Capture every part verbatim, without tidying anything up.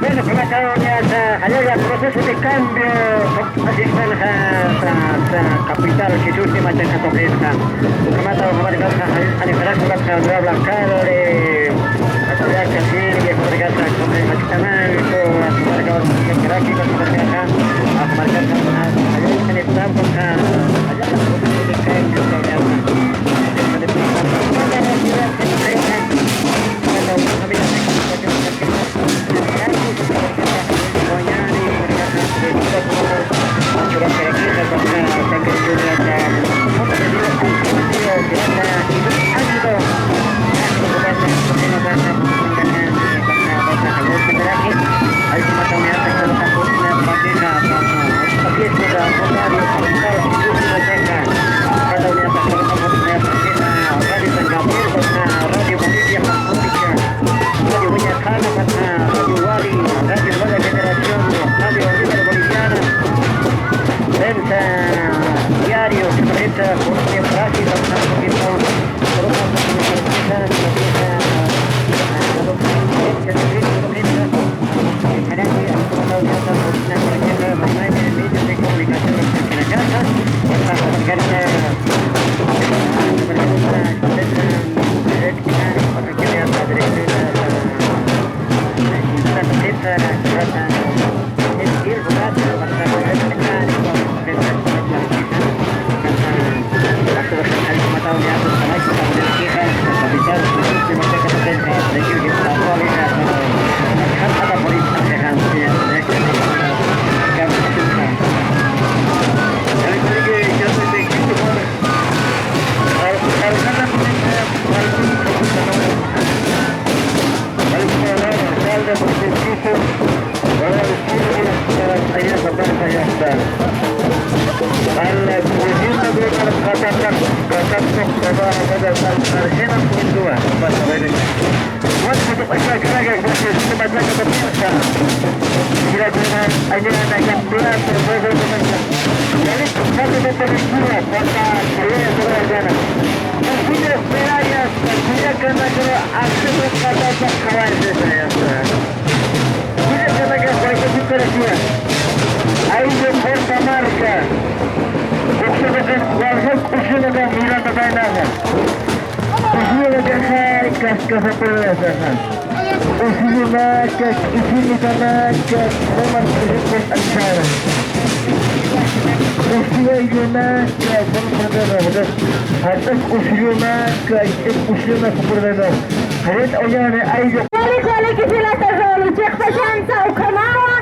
Bueno, kunatawni aka jallalla proceso de cambio, asistanxa sa, sa capital, Jesús de Machaca Toqueta. Kunatawni jallalla, jallalla, jallalla, jallalla, jallalla, jallalla, Radio Bolivia, Radio Wali, Radio Nueva Generación, Radio Líder Boliviana, Prensa Diario, Prensa Bolivia, Brasil, Prensa Bolivia, Machaca, machaca, machaca, machaca. Mira cómo hay una campeonato, todo eso, todo eso. Así que esperaría, mira que me quiero hacer un caballo. Mira que me quiero hacer un caballo. Ahí se corta marca. Ukshanaka, ukshanaka, miranda, miranda. Usuñunakas, kaskasapurasaka. Usuñunakas, isinitanakas, toman usuñunakas. Usuñunakas, usuñunakas, usuñunakas. Jaret oñane ayllu. Walik, walik, jilata Roli, chiqpachansa ukhamawa.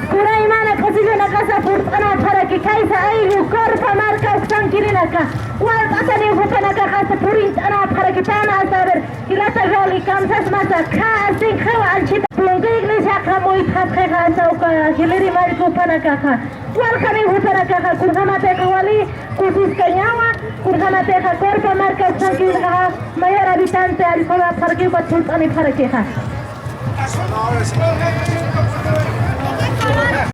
Kuraymana q'asillunakasa purt'anapxaraki, kaysa ayllu Corpa marka uksankirinaka. Walt'ataniw jupanakaxa purint'anapxaraki, pama, a ver, jilata Roli, kamsasmasa, kha, sinxiw anchhita. Punku iglesiaxa muytxapxixa, asa uka jiliri mallku jupanakaxa. Walkhaniw jupanakaxa, kunjamatixa wali kusiskañawa, kunjamatixa Corpa marka uksankirinakaxa, mayor habitante, allqhawapxarakiw, ukat purt'anipxarakixa.